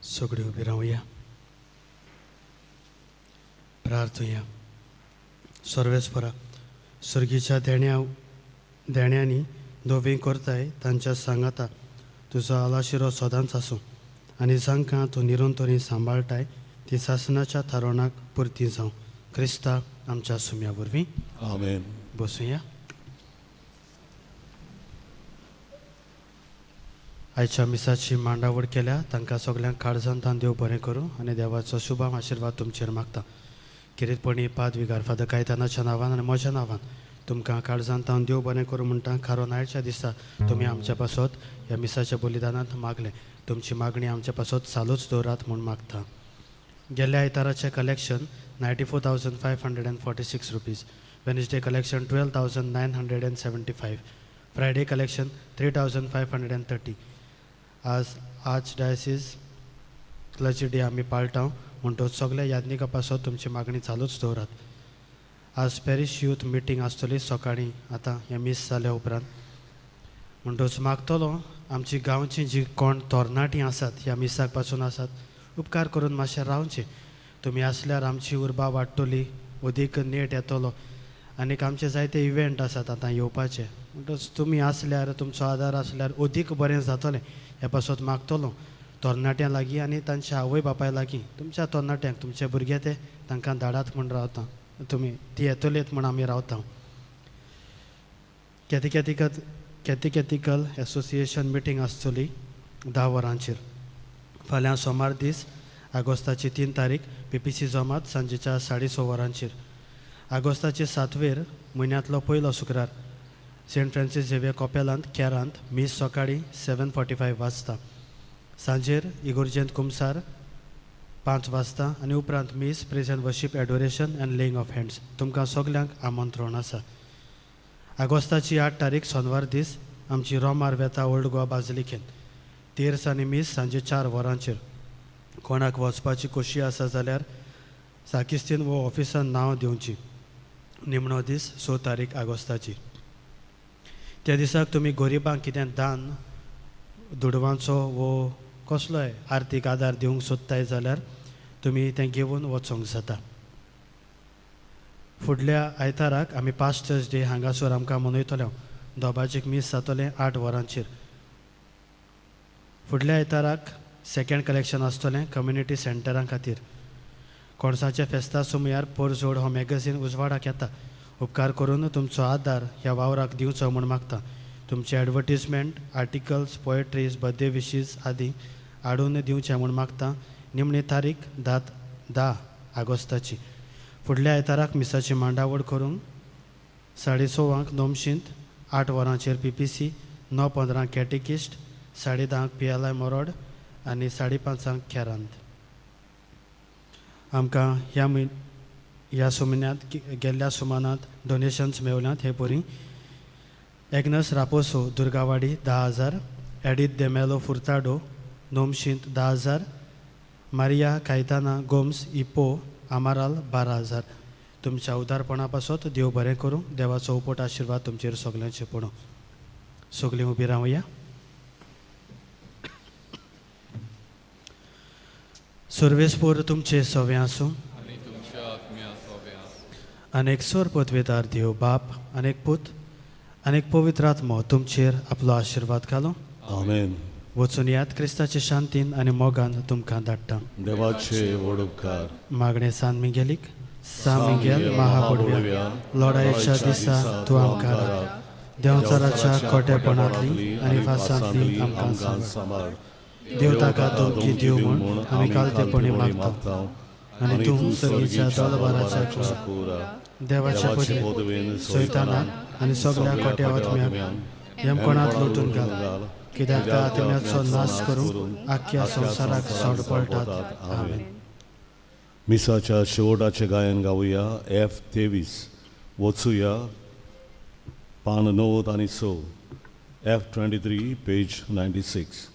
सगळी उबी रावया, प्रार्थुया. सर्वेस्परा, सर्गीच्या देण्यांनी दोवी करताय तांच्या सांगाता तुजो आलाशिरो सदांच आसूं आनी जांकां तूं निरंतरी सांबाळटाय ती सासनाच्या थारोणाक पुरती जावं, क्रिस्ता आमच्या सुम्या वरवीं. आमेन. बसुया. आयच्या मिसाची मांडावळ केल्या तांकां सगल्यांक काळजान तान देव बरें करूं आनी देवाचो शुभाम आशिर्वाद तुमचेर मागता. किरीतपणी पादविगार फादर कायतानाच्या नांवान आनी म्हज्या नांवान तुमकां काळजांत हांव देव बरें करूं म्हणटा. कारण आयच्या दिसा तुमी आमच्या पासत ह्या मिसाच्या बलिदानांत मागलें. तुमची मागणी आमच्या पासत चालूच दवरात म्हूण मागता. गेल्ल्या आयताराचें collection 94,546 rupees. Wednesday collection 12,975. Friday collection 3,530. आज आर्च डायसीस क्लर्जी डे आमी पाळटा म्हणटकच सगल्या याज्ञिका पासत तुमची मागणी चालूच दवरात. आज पॅरीश यूथ मिटींग आसतली सकाळीं आतां हें मीस जाल्या उपरांत. म्हणटकच मागतलो आमची गांवची जी कोण तरणाटीं आसात ह्या मिसाक पासून आसात, उपकार करून मातशें रावचें. तुमी आसल्यार आमची उर्बा वाडटली, अदीक नेट येतलो आनीक आमचे जायते इव्हेंट आसात आतां येवपाचे. म्हणटकच तुमी आसल्यार, तुमचो आदार आसल्यार अदीक बरें जातलें ह्या पासत मागतलो तरणाट्यां लागीं आनी तांच्या आवय बापाय लागीं. तुमच्या तरणाट्यांक, तुमचे भुरगे ते तांकां धाडात म्हूण रावता, तुमी ती येतलीत म्हूण आमी रावता. कॅथिकॅथिकल एसोसिएशन मिटींग आसतली 10 वरांचेर. फाल्यां सोमार दीस आगोस्ताची 3 तारीख पीपीसी जमात सांजेच्या 6:30 वरांचेर. आगोस्ताचे 7वेर म्हयन्यांतलो पयलो शुक्रार सेंट फ्रांसीस झेवियर कॉपेलांत केरांत मीस सकाळीं 7:45 वाजता. सांजेर इगोर्जेंत कुमसार 5 वाजता आनी उपरांत मीस, praise and worship, adoration and laying of hands. तुमकां सगल्यांक आमंत्रण आसा. आगोस्ताची 8 तारीख सोनवार दीस आमची रोमार वेता ओल्ड गोवा बाजलिकेन तेर्स आनी मीस सांजे 4 वरांचेर. कोणाक वचपाची खोशी आसा जाल्यार साकिस्तीन वो ऑफिसान नांव दिवची. निमणो दीस 6 तारीख आगोस्ताची. त्या दिसाक तुमी गरिबांक कितें दान दुडवांचो वो कसलोय आर्थीक आदार दिवंक सोदताय जाल्यार तुमी तें घेवन वचोंक जाता. फुडल्या आयताराक आमी पास्टर्स डे हांगासर आमकां मनयतले. दोबाजीक मीस जातलें 8 वरांचेर. फुडल्या आयताराक सेकेंड कलेक्शन आसतलें कम्युनिटी सेंटरां खातीर. कोणसाचें फेस्ता सुमयार पोरजोड हो मॅगझीन उजवाडाक येता. उपकार करून तुमचो आदार ह्या वावराक दिवचो म्हूण मागता. तुमचे advertisement, articles, poetries, birthday wishes आदी हाडून दिवचें म्हूण मागता. निमणी तारीख 10 आगोस्ताची. फुडल्या आयताराक मिसाची मांडावळ करूंक 6:30 नोमशींत, 8 वरांचेर पीपीसी, 9:15 कॅटिकिस्ट, 10:30 पीएलआय मोरोड आनी 5:30 खेरांत. आमकां ह्या सुमन्यांत गेल्ल्या सुमानांत डोनेशन्स मेवल्यांत हे परी: agnus रापोसो Durgawadi 10,000, एडीत DeMello Furtado नोमशींत 10,000, Maria कायताना Gomes Ipoh आमाराल 12,000. तुमच्या उदारपणा पासत देव बरें करूं. देवाचो उपट आशिर्वाद तुमचेर सगल्यांचेर पडूं. सगलीं उबी रावया. सर्वेस्पोर तुमचे सवे आसूं. आनी एक सोर पदवेदार देव बाप आनी एक पूत आनी एक पवित्र आत्मो तुमचेर आपलो आशिर्वाद घालूं. आमेन. वचून यात. क्रिस्ताचे शांतीन आनी मोगान तुमकां धाडटा. देवाचे व्हड उपकार. मागणें सान मिगेलीक. सा मिगेल महापडव्या, लढायेच्या दिसा तूं आमकां राख. देंवचाराच्या खोटेपणांतली आनी फासांतली आमकां सांबाळ. सांबाळ. देव ताका धमकी दिवं म्हूण आमी कालतेपणी मागता आनी तूं सर्गीच्या दलबाराच्या कुरा देवाच्या पदवेन सैतानाक आनी सगल्या खोट्या आत्म्याक यमकोणांत लुटून घाल, कित्याक त्या आत्म्याचो नाश करूंक आख्ख्या संवसाराक सोड पडटात. आमेन. मिसाच्या शेवटाचें गायन गावया एफ 23. वचुया पान 96, F 23, page 96.